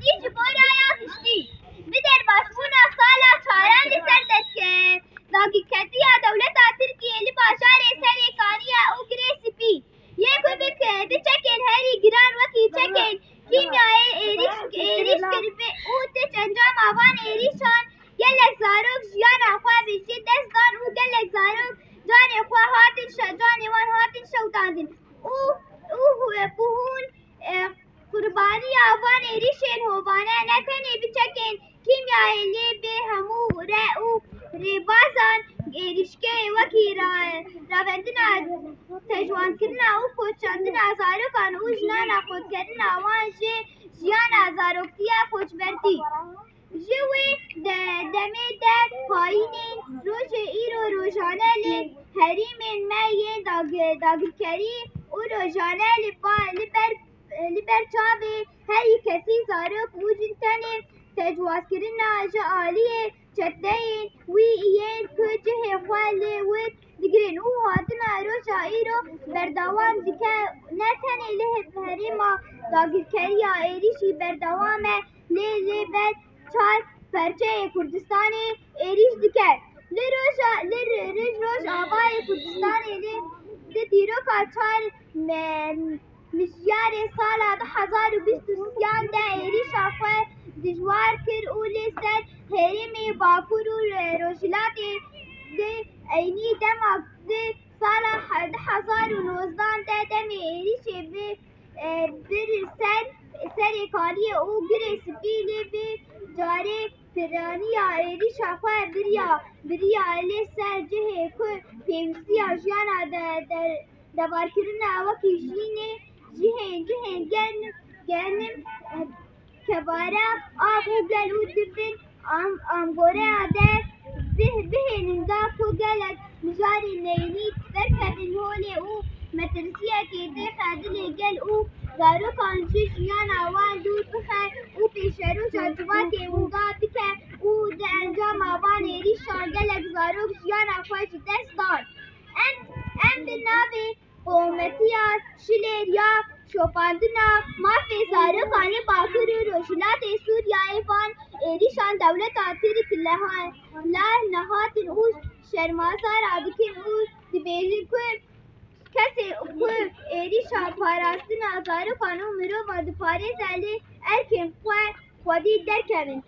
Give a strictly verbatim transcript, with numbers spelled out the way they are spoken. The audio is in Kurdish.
Ji bo raya giştî, bi derbasbûna sala çaran li ser derket, dagirketiya dewleta Tirkiyê li bajarê Serê Kaniye û Girê Spî yê ku bi, bi çekên herî giran wekî çekên kîmyayê êrîş, êrîş kiribe û têç encama van êrîşan gelek zarok jiyana xwe bi ji dest dan û gelek zarok canê xwe hatin şe-, canê wan hatin şewitandin û, û hû-, ku hûn, e, qurbaniya van êrîşên hovane ne tenê bi çekên kîmyayê lê bi hemû re û rêbazan êrîşkê wekî ra-, ravendina tecwankirina û koçandina zarokan û jina naqotkirina wan ji jiyana zaroktiya koçbertî. Ji wê de-, demê de payînên rojê îro rojane li herêmên me yên dag-, dagirkerî û rojane li ba-, li ber, li ber çavê herî kesî zarok û jin tenê tecwazkirina ji aliyê çeteyên wî yên ku cihê xwe li wir digirin û hatina roja îro berdewam dike, ne tenê li herêma dagirkeriya êrîşî berdewam e, lê li ber çar perçeyê Kurdistanê êrîş dike. Li roja, li ri-, rij roj avayê Kurdistanê li, li dîroka çar me-, mijarê sala du hezar û bîst û sêyan de êrîşa xwe dijwar kir û li ser herêmê Bakur û Rojhilatê di eynî dema di sala he-, du hezar û nozdan de demê êrîşê bi, e, bir ser, Serê Kaniyê û Girê Spî lê bi carê piraniya êrîşa xwe biriya, biriya li ser cihê ku pêwîstiya jiyana de, de, debarkirina wekî jînê, cihên, cihên germ, germ, kebare, av û gel û di bin am-, amgoreya de bih-, bihêlin da ku gelek mijarên neyînî derkevin holê û metirsiyekê dêxe dilê gel û zarokan ji jiyana wan dûr bixe û pêşeroja civakê winda bike û di encama van êrîşan gelek zarok jiyana xwe ji dest dan. Em, em bi navê Kometiya Şilêr ya Şopandina Mafê Zarokan li Bakur û Rojhilatê Sûriyeyê van êrîşan dewleta Tirk leha-, la nehatin û şermezar dikin û dibêjin ku kesê ku êrîşa parastina zarokan û mirovan diparêze li erkên xwe xwedî derkevin.